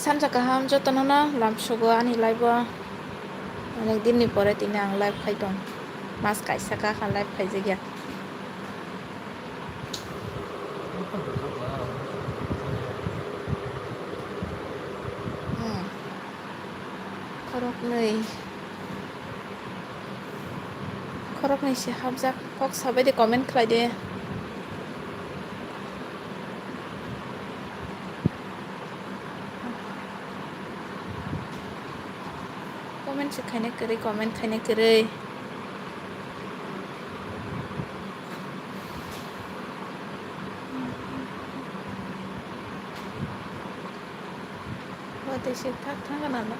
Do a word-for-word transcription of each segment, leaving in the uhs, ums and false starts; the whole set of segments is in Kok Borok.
Sansa kaham jotono no lamsogo ani live o. Onek din ni pore tini ang live khai tong. Mas kaisa kha kha live khaijak ya. Hmm. Khoroknwi. Khoroknwi se hapjak, kok sabai de, comment khlai de. Comment se khaina kwrwi, comment khaina kwrwi. Watwi se thak thang gana na.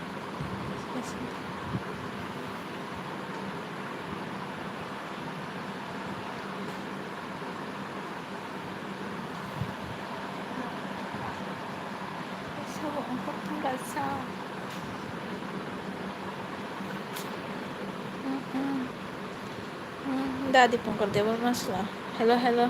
Sabo ongkhor thang gasa. Hmm, hmm. Hmm, da Dipankar Debbarma sla. Hello, hello.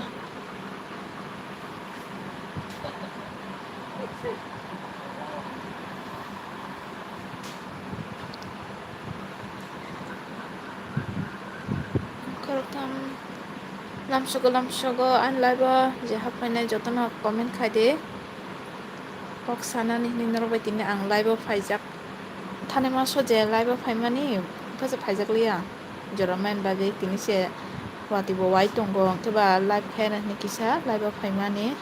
Khoroktham lamsogo, lamsogo, ani live o je haphainai jotono comment khai di. Kok sanani hinwi norok bai tini ang live o phaijak. Thani maso je live o phaimani, bwkha se phaijak liya. Jora main bagwi tini se watwi bo wai tongo, hwnkhe ba live khaina hinwi kisa live o phaimani.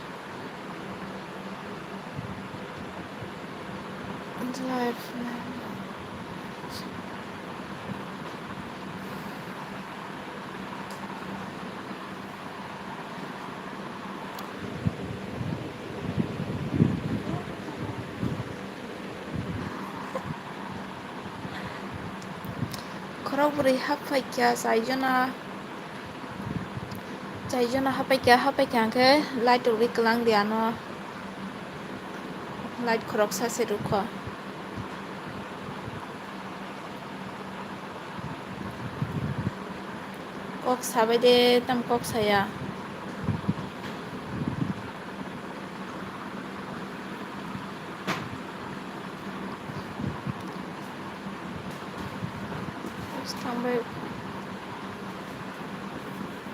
Live, live. Khorok bwrwi hap phaikha, chaijona, chaijona hap phaikha, hap phaikha hwnkhe light rwgwi kwlang di ano, light khoroksa se rwkho. Kok sabai de, tam kok saya. Thangbai.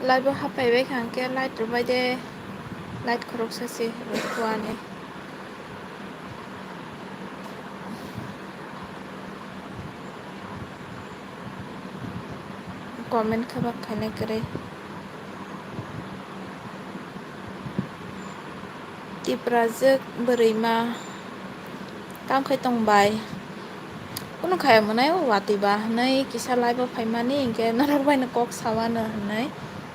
Live o hapai bai kha hwnkhe light rwbai de, light khoroksa se rwkho ani. Comment khe ba khainai kwrwi. Tiprajwk bwrwima kam khai tong bai. Kunu khaya mwnai o watwi ba hwnwi kisa live o phaimani, hinkhe norok bai no kok sawano hwnwi.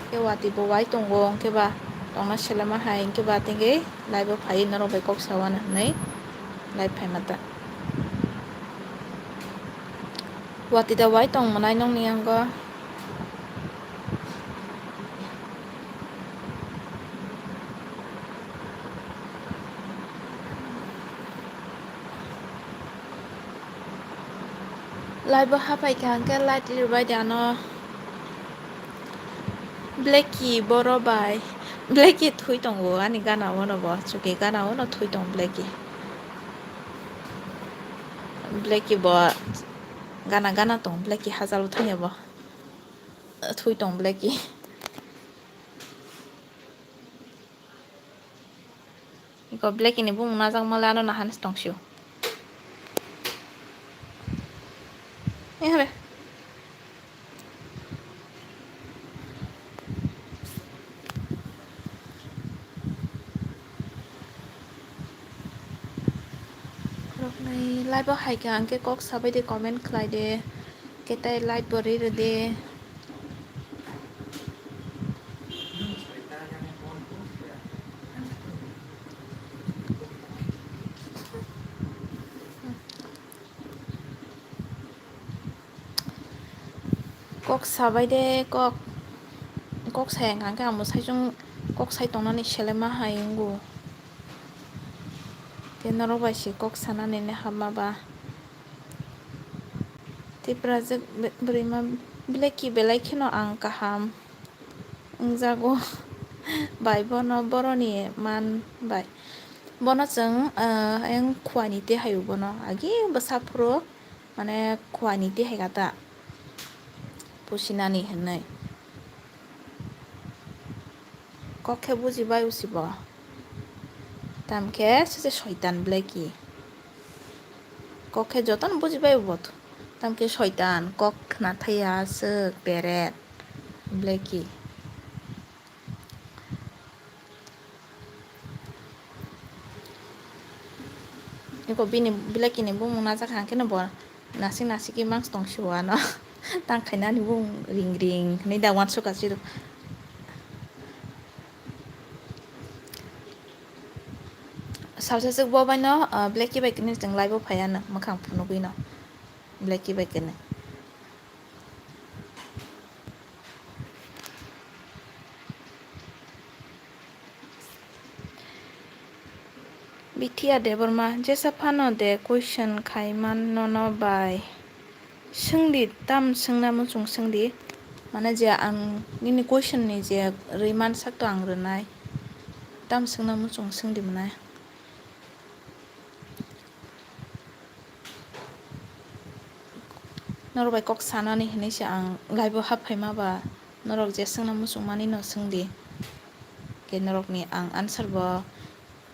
Khe watwi bo wai tongo, hinkhe ba tongna selema hai, hinkhe ba tengwi live o phaiwi norok bai kok sawano hwnwi live phaima ta. Watwi da wai tong mwnai nokni yango. Live o hapai kha hwnkhe light rwbai de ano. Blacky boro bai. Blacky thui tongo ani gana o no bo. Chuki gana o no thui tong Blacky. Blacky bo gana gana tong Blacky hajalo thangya bo. Thui tong Blacky. Iko Blacky ni bumung najak male ano nahan se tongsio. Eh, habe. Rokni live o hai kha, hwnkhe kok sabai de, comment khlai de, hwnkhe tai live bo ri rw de. Kok sabai de, kok, kok sai ang khe amo saichung kok sai tongnani selema hai wngo. Tei norok bai se kok sanani ne hapma ba. Tiprajwk bwrwima Blacky belai kheno ang kaham wngjago bai bono boroni man bai. Bono chwng, ah, ayang khuaini tei hai bono agi bwsa phuru mane khuaini tei hai kata pusinani hinwi. Kok khe buji bai usi bo. Tam khe sese soitan Blacky. Kok khe jotono buji bai bo. Tam khe soitan kok khna thaya aswk peret Blacky. Eko bini Blacky ni bumung najak hang khe no bo nasik nasik khe mangs tong si o ano. Tang khaina ani bumung ring ring hinwi da uansuk achiro. Salsa swk bo bai no, ah, Blacky bai khe ni chwng live o phai ano mwkhang phunugwi no. Blacky bai khe ni. Bithia Debbarma, jesa phano de question khai man nono bai. Swngdi, tam swngna muchung swngdi. Mane je ang nini question ni je rwi man sak to ang rwnai. Tam swngna muchung swngdi mwnai. Norok bai kok sanani hinwi se ang live o hap phaima ba norok je swngna muchung mani no swngdi. Khe norokni ang answer bo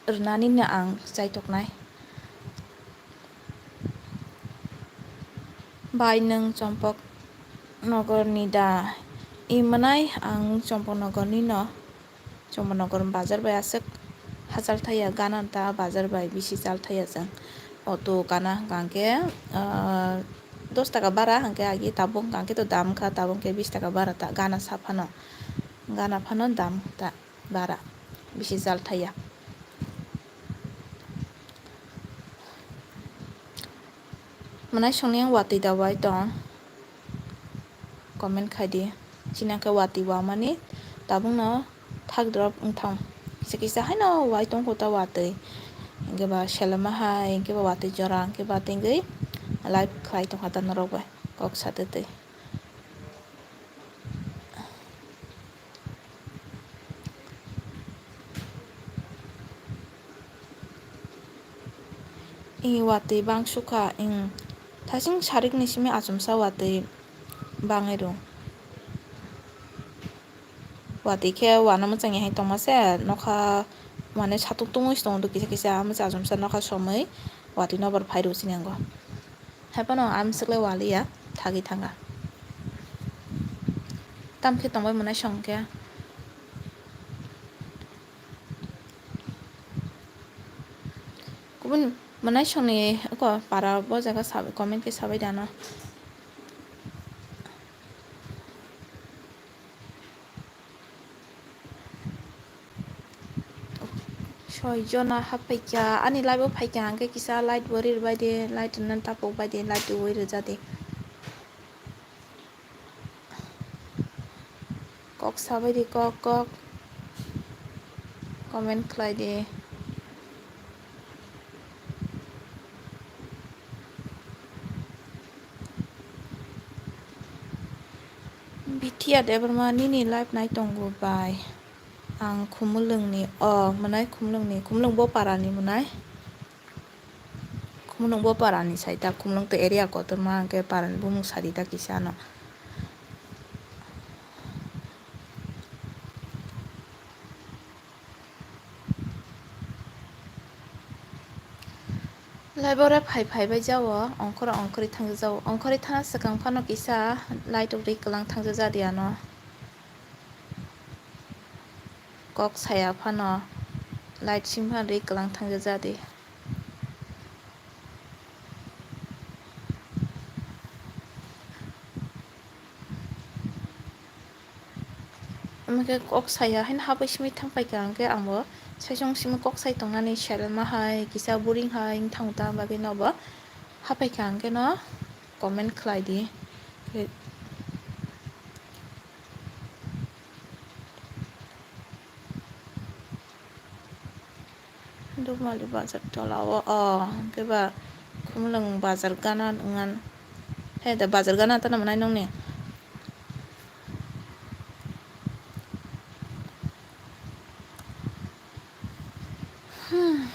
rwnani no ang chaitoknai. Bai nwng Chompok Nogor ni da? I mwnai ang Chompok Nogor ni no. Chompok Nogor bazar bai aswk hachal thaya gana ta bazar bai bisi chal thaya chwng. Auto gana hwnkha hwnkhe, ah, dos taka bara hwnkhe agi tabuk hwnkha hwnkhe to dam kha tabuk khe bis taka bara ta gana sa phano. Gana phano dam ta bara bisi chal thaya. Mwnai songni ang watwi da wai tong? Comment khai di. Chini khe watwi wamani tabukno thak drop wngthang. Kisa kisa haino wai tongkho ta watwi. Hwnkhe ba selema hai, hwnkhe ba watwi jora, hwnkhe ba tingwi live khlai tongkha ta norok bai kok satwi twi. I watwi bang sukha, ing. Thasing sarikni simi achomsa watwi bangwi rw. Watwi khe wana mwchangya hai tongma se nokha, mane satung tungwi se tongo kisa kisa, amo se achomsa nokha somwi watwi nobar phai rw sini ango. Hai phano amswk le waliya, thagwi thanga. Tamkhe tongbai mwnai song khe. Kubun mwnai songni eko para bo jaga sabai, comment khe sabai dano. Soi jona haphaikha, ani live o phaikha, hwnkhe kisa like bo ri rwbai de, like rwna tapok bai de, like rwui rwja de. Kok sabai di, kok, kok. Comment khlai di. Bithia Debbarma nini live nai tongo bai. Ang Khumulwngni, o, mwnai Khumulwngni, Khumulwng bo parani mwnai. Khumulwng bo parani sai ta, Khumulwng to area kotorma, hwnkhe parani bumung sadi ta kisa no. Live ore phai phai bai jao, ongkhor ongkhorwi thangja jao, ongkhorwi thana swkang phano kisa light rok ri kwlang thangja jadi ano. Kok saya phano light sim phano ri kwlang thangja jadi. Omo khe kok saya haino habwi simi thang paikha, hwnkhe ang bo saichung simi kok sai tongnani selma hai kisa boring hai wng thang ta bagwi no bo hapaikha, hwnkhe no comment khlai di. Dukmali bazar tola o, o, hwnkhe ba Khumulwng bazar gana wngan. He da bazar gana tano mwnai nongni. Hmm.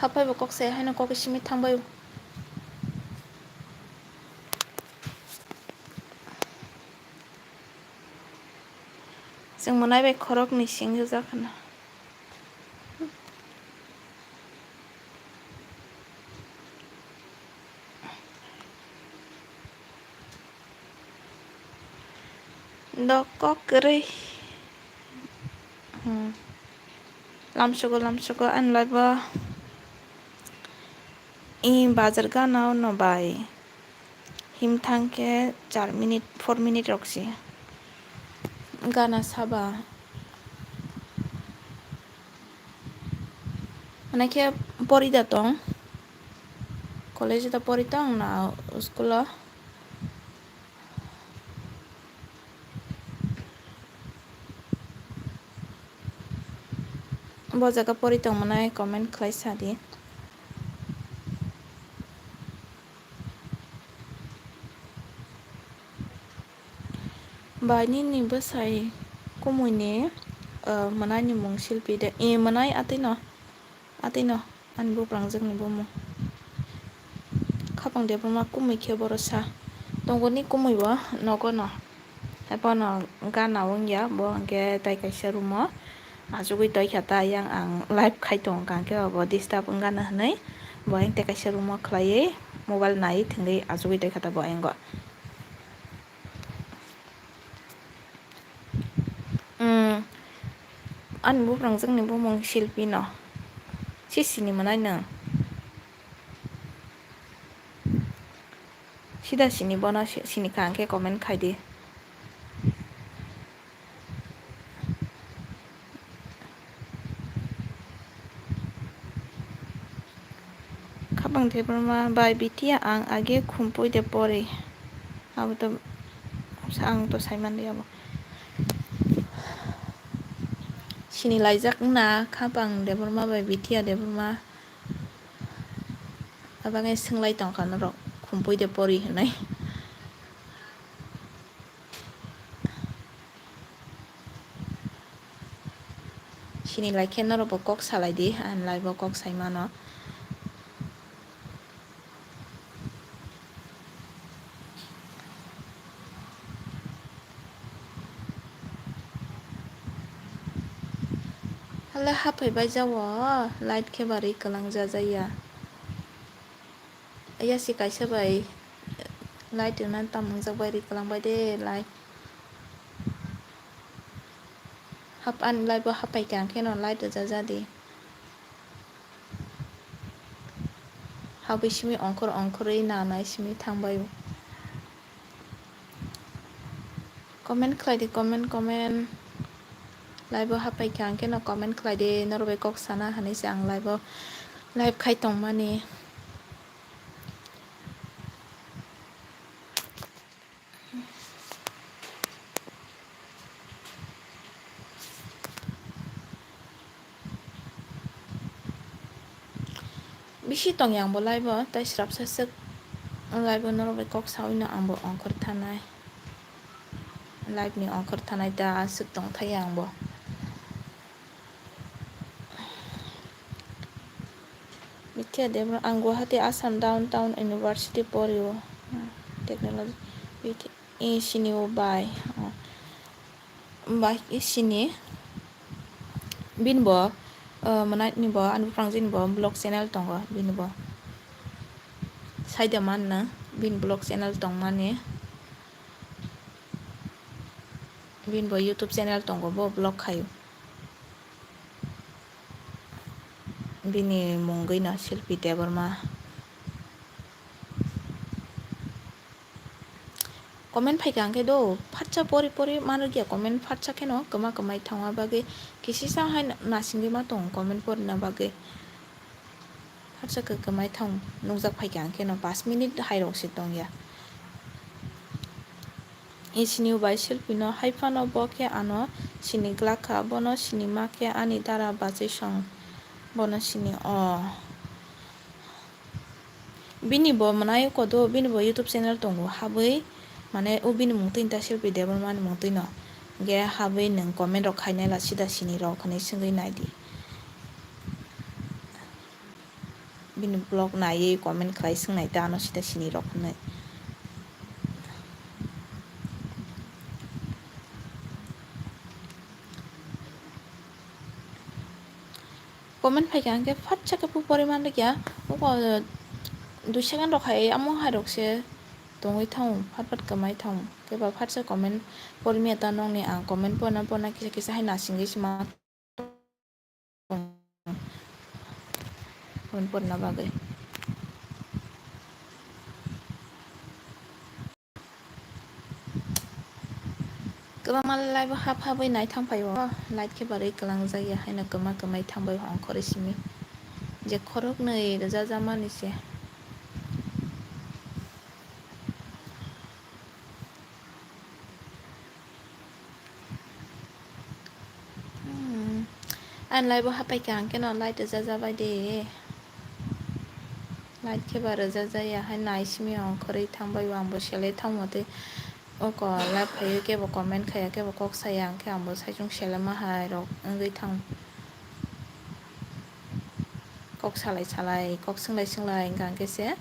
Haphai bo kok sai haino kok simi thangbai. Chwng mwnai bai khoroknwi singwjak hwna. Dok kok kwrwi. Hmm. Lamsogo, lamsogo, ani lai bo. I bazar gana no bai. Him thang khe char minute, four minute rok se. Gana saba. Hwnai khe pori da tong. College da pori tong na school o. Bo jaga pori tongmani comment khlai sa di. Bai nini bwsai kumui ni, eh, mwnai ni mung Silpi de, eh, mwnai atwi no, atwi no. Ani buprangjakni bumung. Khapang Debbarma kumui khe boro sa. Tongoni kumui bo nogo no. Haiphano gana wngya bo hwnkhe tai kaisa room o achugwi toikha ta yang ang live khai tongo hwnkhe obo disturb wngano hwnwi bo ayang tai kaisa room o khlaiwi mobile naiwi thwngwi achugwi toikha ta bo ayang o. Umm, ani buprangjakni bumung Silpi no. Si sini mwnai nwng? Sida sini bono si-, sini kha hwnkhe comment khai di. Khapang Debbarma bai Bithiya ang age khumpui de pori. Abo to ang to saimandi abo. Sini laijak wngna Khapang Debbarma bai Bithiya Debbarma. Abangni swnglaitongkha norok khumpui de pori hinwi. Sini lai khe norok bo kok salai di, ang lai bo kok sai mano. Hala haphai bai jao, light khe ba ri kwlang jajaya. Yasi kaisa bai light rwna tamo wngjak bai ri kwlang bai de light. Hap ani light bo hapai kha hwnkhe no light rwjak jadi. Habwi simi ongkhor ongkhorwi nanai simi thangbai o. Comment khlai di, comment, comment. Live o hapai kha hwnkhe no comment khlai di, norok bai kok sana hinwi se ang live o live khai tongmani. Bisi tongya ang bo live o, tei srapsa swk live o norok bai kok saui no ang bo ongkhor thanai. Live ni ongkhor thanai ta aswk tong thai ang bo. Mithiya Debra, ang Guwahati Assam Downtown University pori o, technology, eh, sini o bai, oh. Bai, eh, sini, bini bo, eh, mwnai ni bo, ani buprang jini bo vlog channel tongo, bini bo. Saida man na, bini vlog channel tongmani. Bini bo YouTube channel tongo, bo vlog khaio. Bini mungwi no Silpi Debbarma. Comment phaikha hwnkhe do, phatsa pori pori manrwkya comment phatsa kheno kwma kwmai thangma bagwi kisisa hai nasingwi ma tongo comment porina bagwi. Phatsa kwkwmai thang nukjak phaikha hwnkhe no pash minute hairok se tongya. Isini bai Silpi no hai phano bo khe ano sini glak kha, bono sini ma khe ani dara bachwi song bono sini o. Bini bo mwnai kodo, bini bo YouTube channel tongo, habwi mane o bini mung twi ta Silpi Debbarma ni mung twi no. Ge habwi nwng comment rok khainai la sida sini rok hinwi swngwi nai di. bini vlog naiwi comment khlai swngnai ta ano sita sini rok hwnwi. Comment phaikha hwnkhe phatsa khe phu poriman rwkya, oko dui second rok hai amo hai rok se tongwi thang, phat phat kwmai thang. Khe ba phatsa comment porimiya ta nokni ang comment porna porna kisa kisa hai nasingwi sima. Comment porna bagwi. Kwbangma live o hap habwi naithang phaio, light khe barwi kwlangjak ya haino kwma kwmai thangbai ongkhorwi simi je khoroknwi rwjajak mani se. Hmm. Ani live o hapai kha hwnkhe no light rwjajak bai de. Light khe ba rwjajak ya hai nai simi ongkhorwi thangbai o ang bo selai thangmo tei oko live phaiwi kebo comment khaiya kebo kok saya hwnkhe ang bo saichung selema hai rok wngwi thang. Kok salai salai kok swnglai swnglai hwnkha hwnkhe se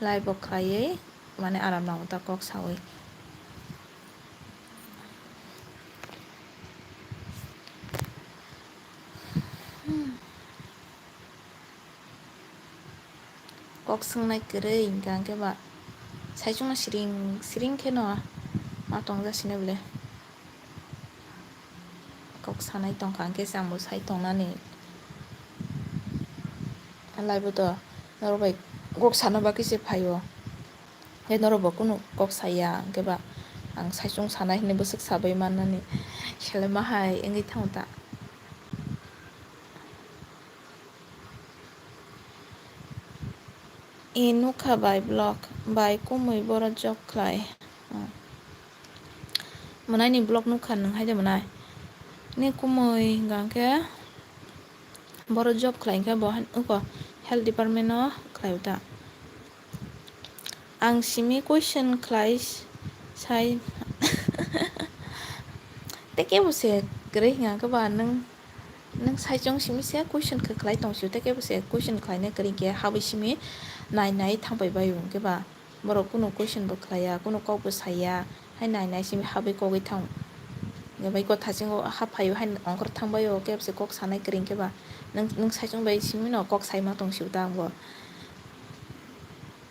live o khlaiwi mane aram nango ta kok sawi. Kok swngnai kwrwi hwnkha hwnkhe ba saichungno siring siring kheno ma tongjak sini bwle. Kok sanai tongkha hwnkhe se ang bo sai tongnani. Live o to norok bai kok sana bagwi se phaio. Hwnkhe norok bo kunu kok saya hwnkhe ba ang saichung sanai hinwi bwswk sabai mannani selema hai wngwi thango ta. E nukha bai vlog bai kumui boro job khlai. Hmm. Mwnaini vlog nukha nwng hai de mwnai. Ni kumui hwnkha khe boro job khlai khe bo han-, uko health department o khlai ta. Ang simi question khlai s-, sai. Tei kebo se kwrwi hwnkha khe ba nwng, nwng saichung simi se question khe khlai tong sio, tei kebo se question khlaina kwrwi khe habwi simi nai nai thangbai bai hwnkhe ba. Borok kunu question bo khlaiya, kunu kok bo saiya, hai nai nai simi habwi kogwi thang. Hwnkhe bai kotha chingo haphaio hai ongkhor thangbaio, kebse kok sanai kwrwi hwnkhe ba nwng, nwng saichung bai simi no kok saima tong sio ta ang bo.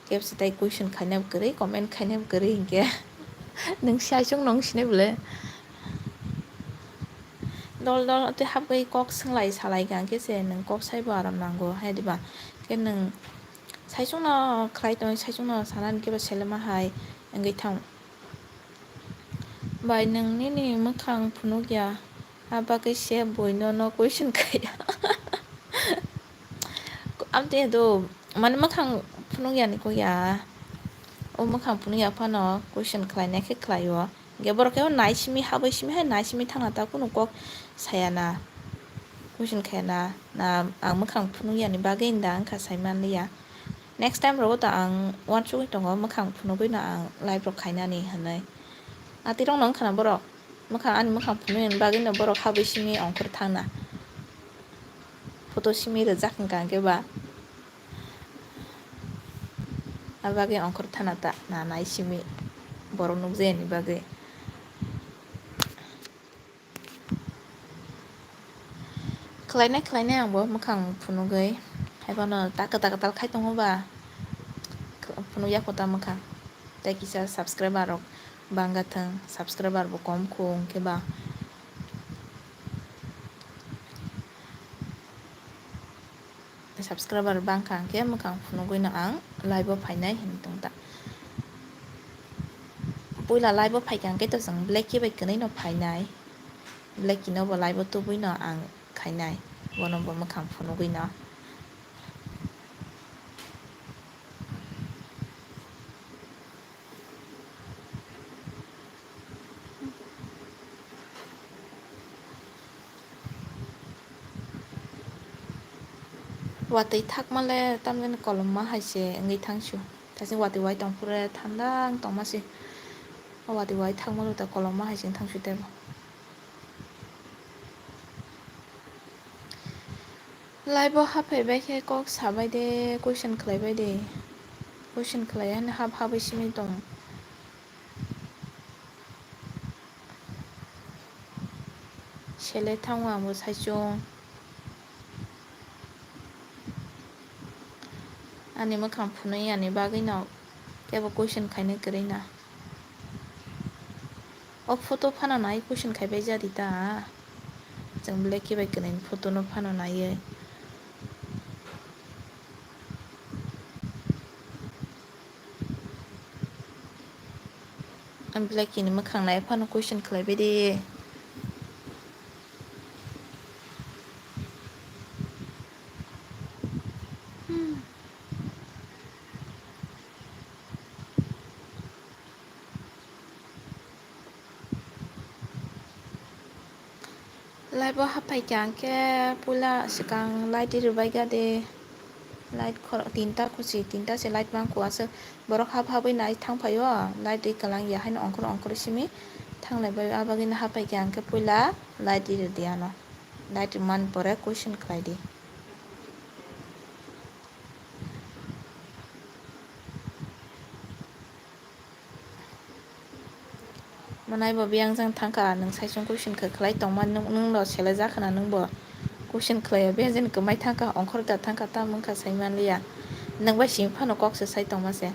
Kebse tai question khaina bo kwrwi, comment khaina bo kwrwi hwnkhe nwng saichung nong sinai bwle. Dol dol tei habwi kok swnglai salai kha hwnkhe se nwng kok saibo aram nango hai diba? Khe nwng saichungno khlai tongwi saichungno sanani kebo selema hai wngwi thang. Bai nwng nini mwkhang phunukya, a bagwi se buino no question khaiya. Amtwi do mane mwkhang phunukya ni kok ya. O mwkhang phunukya phano question khlainai khe khlaio. Hwnkhe borok khe o nai simi habwi simi hai nai simi thangna ta kunu kok saya na. Question khaya na, na ang mwkhang phunuk yani bagwi da wngkha sai manliya. Next time rogo to ang uansugwi tongo, mwkhang phunugwi no ang live rok khainani hinwi. Atirok no wngkha na borok, mwkhang ani mwkhang phunuk yani bagwi no borok habwi simi ongkhor thangna. Photo simi rijak wngkha hwnkhe ba. Abagwi ongkhor thana ta na nai simi borok nukjayani bagwi. Khlainai khlainai ang bo mwkhang phunugwi haiphano ta kwtal kwtal khai tongo ba phunukya kho ta mwkhang tei kisa subscriber rok bangkha thwng, subscriber bo kom kho hwnkhe ba. Subscriber bangkha hwnkhe mwkhang phunugwino ang live o phainai hinwi tongta. Puila live o phaikha hwnkhe to chwng Blacky bai kwnwino phainai. Blacky no bo live o tubwino ang khainai. Bono bo mwkhang phunugwino. Watwi thakma le tamjani kolomma hai se wngwi thangsu. Thaising watwi wai tongphuru thanda wng tongma se. O watwi wai thakma le ta kolomma hai se wng thangsu teibo. Live o haphai bai khe kok sabai de, question khlai bai de. Question khlai ya hap habwi simi tong. Sele thango ang bo saichung. Ani mwkhang phunui yani bagwi no kebo question khainai kwrwi na. O photo phano nai question khai bai jadi ta. Chwng belai khe bai kwrwi ni photo no phano naiwi. Ang belai kini mwkhang nai phano question khlai bai di. Hmm. Live o haphai kha hwnkhe puila swkang light rwbai kha de. Light khoro tinta kuchi, tinta se light mangkhu aswk. Borok hap habwi nai thang phaio, light rwi kwlang ya haino ongkhor ongkhor simi thanglai bai. Abagwino haphai kha hwnkhe puila light rwdi ano. Light rwmani pore question khlai di. Mwnai bo biyang jang thangkha, nwng saichung question khe khlai tongma, nwng, nwng no selai jak khna, nwng bo question khlai ya, biyang jani kwmai thangkha, ongkhor da thangkha, tamo wngkha sai manliya, nwng bai simi phano kok se sai tongma se.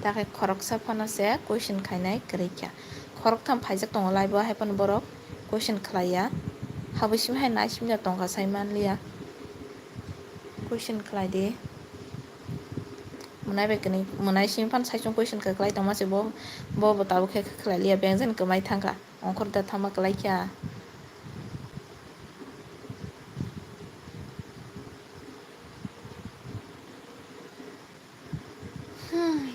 Takhe khoroksa phano se question khainai kwrwi kha, khoroktham phaijak tongo live o, hai phano borok question khlai ya, habwi simi hai nai simi tongkha sai manliya. Question khlai di. Mwnai bai kwnwi, mwnai simi phano saichung question khe khlai tongma se bo, bo bo tabuk khe khlai liya, beng jani kwmai thangkha, ongkhor da thangma kwlai kha. Hmm.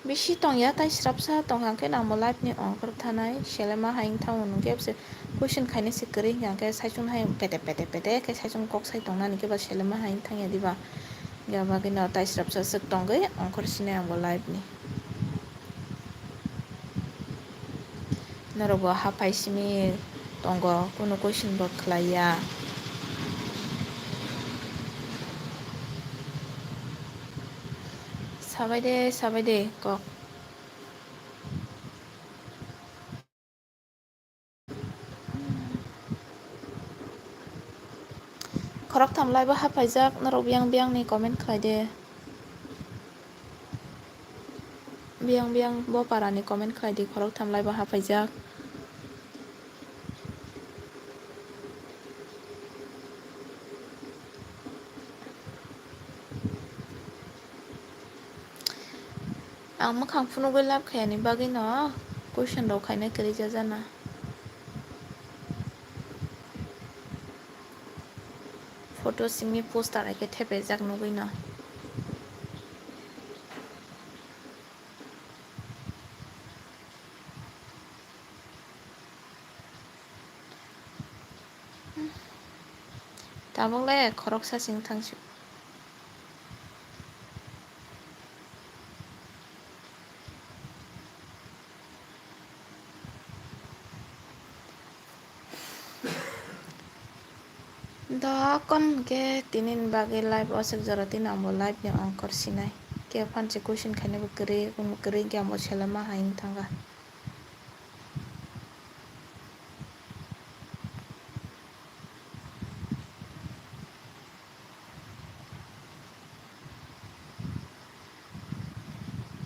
Bisi tongya, tai srapsa tongkha khe nangbo live ni ongkhor thanai, selema hai wngthango, nwng khe bwse question khainai se kwrwi hwnkha khe saichung hai pete pete pete khe saichung kok sai tongnani khe ba selema hai wngthangya diba? Hwnkhe abagwino tai srapsa swk tongwi ongkhor sinai angbo live ni. Norok bo haphai simi tongo, kunu question bo khlai ya. Sabai de, sabai de kok. Khoroktham live o haphaijak, norok biyang biyang ni comment khlai de. Biyang biyang bo para ni comment khlai di, khoroktham live o haphaijak. Ang mwkhang phunugwi live khaiyani bagwino question rok khainai kwrwi jajana. Photo simi poster hai khe thepajak nugwino. Tabuk le khoroksa sing thang si. Dokon hwnkhe tini ni bagwi live o aswk jora tini ang bo live ni ongkhor sinai. Khe phan se question khainai bo kwrwi, kwrwi hwnkhe ang bo selema hai wng thangkha.